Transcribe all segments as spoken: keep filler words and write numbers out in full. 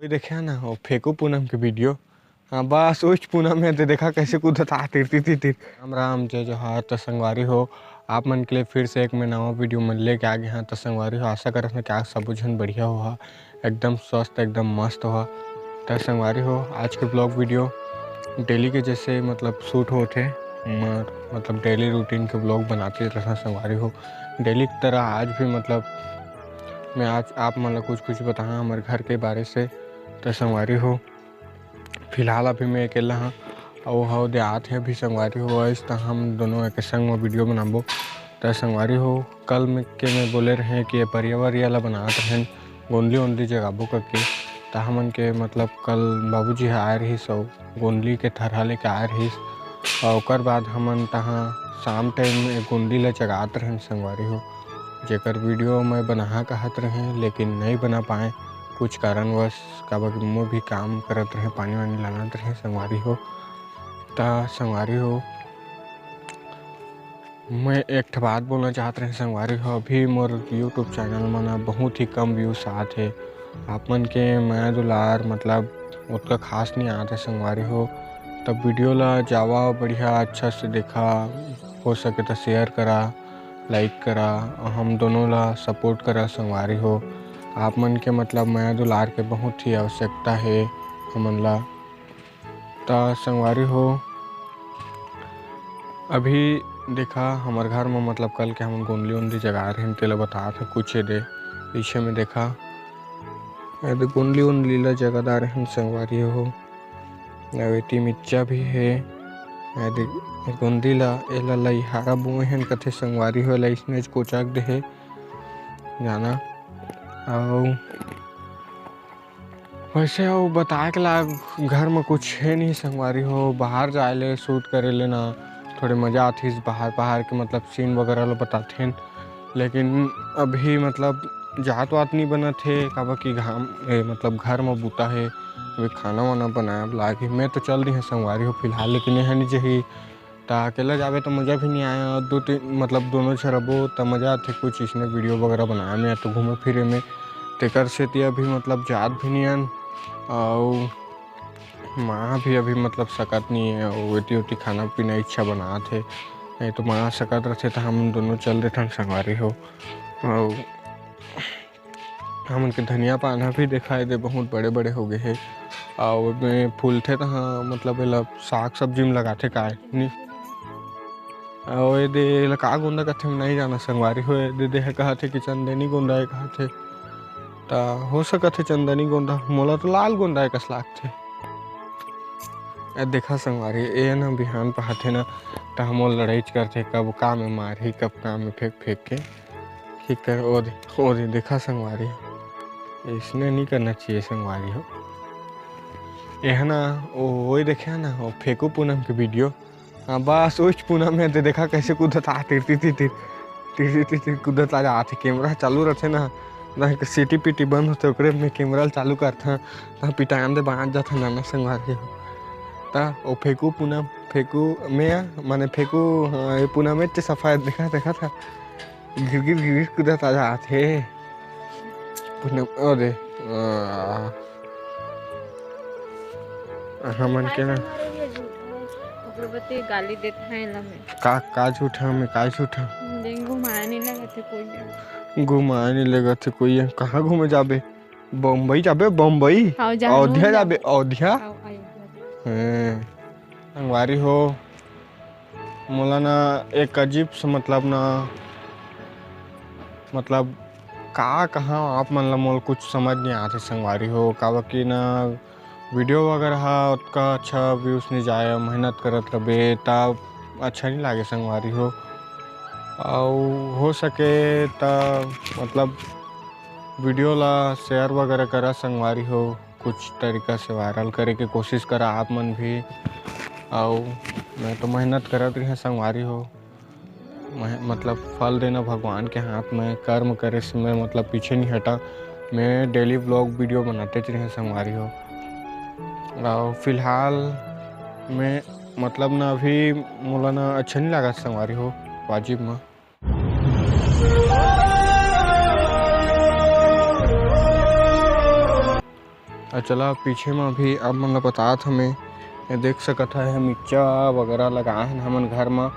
कोई देखे ना हो फेंकू पूनम के वीडियो। हाँ, बस उच पूनम हे, ते देखा कैसे कूदत आ तिर, तिर, तिर, तिर। राम राम, जय जोहार। तो संगवारी हो, आप मन के लिए फिर से एक मैं नवा वीडियो मन लेके आ गया हाँ। तो संगवारी हो, आशा करत हूँ कि आप सबो झन बढ़िया होहा, एकदम स्वस्थ, एकदम मस्त होहा। तो संगवारी हो, आज के ब्लॉग वीडियो डेली के जैसे मतलब शूट होत हे, मर-, मतलब डेली रूटीन के ब्लॉग बनाते रहना संगवारी हो। डेली की तरह आज भी मतलब मैं आज आप मन ला कुछ कुछ बताहा हमर घर के बारे से। तो संगवारी हो, फिलहाल अभी मैं अकेला हाँ, अउ ओहा ओदे आत हे अभी संगवारी हो, आइस त हम दोनों एक संग म वीडियो बनाबो। त संगवारी हो, कल में के मैं बोले रहें कि ये परिया वरिया ला बनात रहेन, गोंदली ओंदली जगाबो करके। त हमन के मतलब कल बाबूजी ह आए रहिस अउ गोंदली के थरहा लेके आए रहिस, अउ ओकर बाद हमन तहाँ शाम टाइम में गोंदली ला जगात रहेन संगवारी हो, जेकर वीडियो मैं बनाहा कहत रहें लेकिन नइ बना पाए कुछ कारणवश, काबर कि मैं भी काम करत रहें, पानी वानी लानत रहें संगवारी हो। त संगवारी हो, मैं एक ठो बात बोलना चाहत रहें संगवारी हो, अभी मोर YouTube चैनल म ना बहुत ही कम व्यूज आत हे। आप मन के मया दुलार मतलब ओतका खास नहीं आत हे संगवारी हो। तब वीडियो ला जावा बढ़िया अच्छा से देखा, हो सके त शेयर करा, लाइक करा, हम दोनों ला सपोर्ट करा संगवारी हो। आप मन के मतलब मया दुलार के बहुत ही आवश्यकता हे हमन ला। त संगवारी हो, अभी देखा हमर घर म मतलब कल के हमन गोंदली ओंदली जगा रहेन, तेला बतात हे कुछ ये दे पीछे में देखा, ये दे गोंदली ओंदली ला जगा दा रहेन संगवारी हो। अउ एती मिर्चा भी हे, ये दे गोंदली ला, एला लइहारा बोए हन कथे संगवारी हो, एला इसने कोचक दे हे जाना। अउ वैसे अउ बताए के लायक घर म कुछ हे नहीं संगवारी हो, बाहर जाए ले शूट करे ले ना थोड़े मजा आथिस, बाहर बाहर के मतलब सीन वगैरह ल बताथेन, लेकिन अभी मतलब जात वात नहीं बनत हे, काबर कि घाम ए, मतलब घर म बूता हे, अभी खाना वाना बनाए ला लागे। मैं तो चल रही हूँ संगवारी हो फिलहाल, लेकिन यह नहीं जही त अकेला जाबे त मजा भी नहीं आए, अउ दो तीन मतलब दोनों झन रबो त मजा आथे कुछ इसने वीडियो वगैरह बनाए में या तो घूमे फिरे में। तेकर सेती अभी मतलब जात भी नहीं आन, अउ माँ भी अभी मतलब सकत नहीं है, अउ एती ओती खाना पीना इच्छा बनात हे, नहीं तो माँ सकत रहथे त हम दोनों चल देथन संगवारी हो। अउ हमन के धनिया पाना भी दिखाई दे, बहुत बड़े-बड़े हो गए हे। अउ एमे फूलथे तहाँ, मतलब, एला साग सब्जी में लगाथे काय, नी? अउ ए दे, एला का गोंदा कथे, मैं नहीं जाना संगवारी हो। ए दे, दे ह कहत हे कि चंदनी गोंदा ए कहत हे। त हो सकत हे चंदनी गोंदा, मोला तो लाल गोंदा ए कस लागथे। ए देखा संगवारी, ए न बिहान पहाथे न, त हमन लड़ाईच करथे, कब का में मारही, कब का में फेंक, फेंक के। ठीक कर, ओ दे, ओ दे, देखा संगवारी, इसने नहीं करना चाहिए संगवारी हो। एह ना, ओ, ओए देखे ना, ओ फेंकू पूनम के वीडियो। हाँ, बस उच पूनम में दे, देखा कैसे कूदत आ, तिर, तिर, तिर, तिर, तिर, तिर, तिर, तिर कूदत आ जात हे। कैमरा चालू रहथे ना, ना कि सीटी पीटी बंद होथे, ओकरे में कैमरा ल चालू करथा, त पिटान दे बांच जाथे नाना संगवारी हो। त ओ फेंकू पूनम, फेंकू में, माने फेंकू, हाँ, ये पूनम में ते सफायद देखा, देखा था। गिर गिर गिर गिर कूदत आ जात हे। पूनम, अरे, आ, हमन के ना। ओकरे बर ते गाली देत हे एला मैं। का, का झूठा में, का झूठा? दिन घुमाए नहीं लगत हे कोई जगह। घुमाए नहीं लगत हे कोई जगह। कहाँ घूमे जाबे? बम्बई जाबे, बम्बई? हाँ, जानो अयोध्या ना। जाबे, अयोध्या? हाँ, अयोध्या। हाँ। संगवारी हो, मोला ना एक अजीब से मतलब ना, मतलब का कहाँ आप मन ला मोल कुछ समझ नहीं आथे संगवारी हो, काबर कि ना वीडियो वगैरह हा ओतका अच्छा व्यूज नहीं जाए, मेहनत करत रबे तब अच्छा नहीं लागे संगवारी हो। अउ हो सके त मतलब वीडियो ला शेयर वगैरह करा संगवारी हो, कुछ तरीका से वायरल करे के कोशिश करा आप मन भी। अउ मैं तो मेहनत करत रहे संगवारी हो, मैं, मतलब फल देना भगवान के हाथ में, कर्म करे से मैं मतलब पीछे नहीं हटा। मैं डेली व्लॉग वीडियो बनाते रहे संगवारी हो। अउ फिलहाल मैं मतलब ना अभी मोला ना अच्छा नहीं लगा संगवारी हो, वाजिब में। अउ चला पीछे म भी आप मन ल बतात हमें, ये देख सकत हव, ये मिर्चा वगैरह लगाए हन हमन घर म।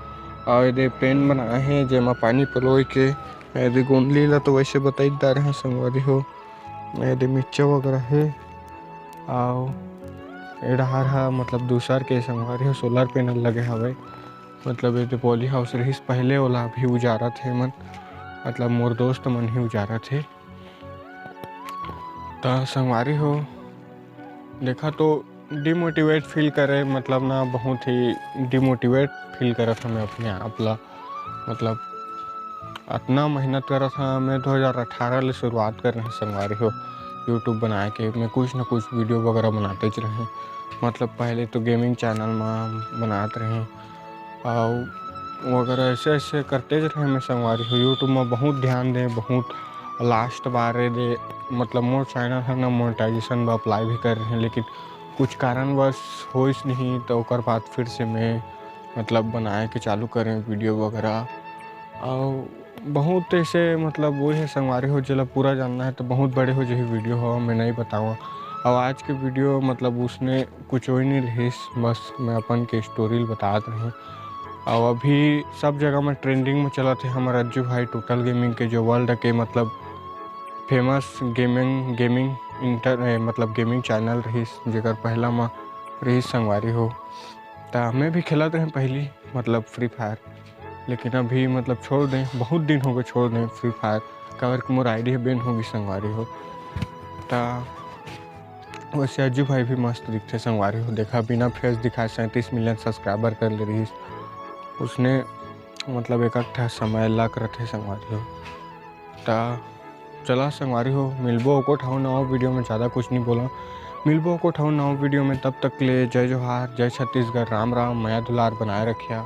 अउ एदे पेन बनाए हे, जेमा पानी पलोय के। एदे गोंदली ला तो वैसे बताई डारे हन संगवारी हो, एदे मिर्चा वगैरह हे। अउ ए डहार ह मतलब दूसर के संगवारी हो, सोलर पैनल लगे हवय। मतलब एदे पॉली हाउस रहिस पहले, ओला अभी उजारत हे मन, मतलब मोर दोस्त मन ही उजारत हे। त संगवारी हो, देखा तो डिमोटिवेट फील करे, मतलब ना, बहुत ही डिमोटिवेट फील करत हमें अपने आप ला। मतलब अतना मेहनत करत हमें, दो हज़ार अठारह ले शुरुआत करे रहें संगवारी हो YouTube बनाए के। मैं कुछ न कुछ वीडियो वगैरह बनाते च रहें। मतलब पहले तो गेमिंग चैनल म बनात रहें, अउ वगैरह ऐसे ऐसे करते च रहें मैं संगवारी हो। YouTube म बहुत ध्यान दें, बहुत लास्ट बार दे, मतलब मोर चैनल ह ना मोनेटाइजेशन बर अप्लाई भी करे रहें, लेकिन कुछ कारणवश होइस नहीं, तो ओकर बाद फिर से मैं मतलब बनाए के चालू करें वीडियो वगैरह। अउ बहुत ऐसे मतलब वो है संगवारी हो, जेला पूरा जानना है तो बहुत बड़े हो जाही वीडियो हो, मैं नहीं बताऊँ। अउ आज के वीडियो मतलब उसने कुछ वही नहीं रहिस, बस मैं अपन के स्टोरी ल बतात रहें। अउ अभी सब जगह में ट्रेंडिंग में चलत हे हमर अज्जू भाई टोटल गेमिंग के, जो वर्ल्ड के मतलब फेमस गेमिंग, गेमिंग इंटर-, ए, मतलब गेमिंग चैनल रहिस, जेकर पहला म रहिस संगवारी हो। त मैं भी खेलत रहें पहली, मतलब फ्री फायर, लेकिन अभी मतलब छोड़ दें, बहुत दिन हो गए छोड़ दें फ्री फायर, काबर कि मोर आईडी बैन हो गई संगवारी हो। त वैसे अज्जू भाई भी मस्त दिखथे संगवारी हो, देखा बिना फेस दिखाए सैंतीस मिलियन सब्सक्राइबर कर ले रहिस, उसने मतलब एक अक ठा समय लग रथे संगवारी हो। त चला संगवारी हो, मिलबो एको ठा नवा वीडियो में, ज़्यादा कुछ नहीं बोला, मिलबो एको ठा नवा वीडियो में। तब तक ले जय जोहार, जय छत्तीसगढ़, राम राम, मया दुलार बनाए रखिया।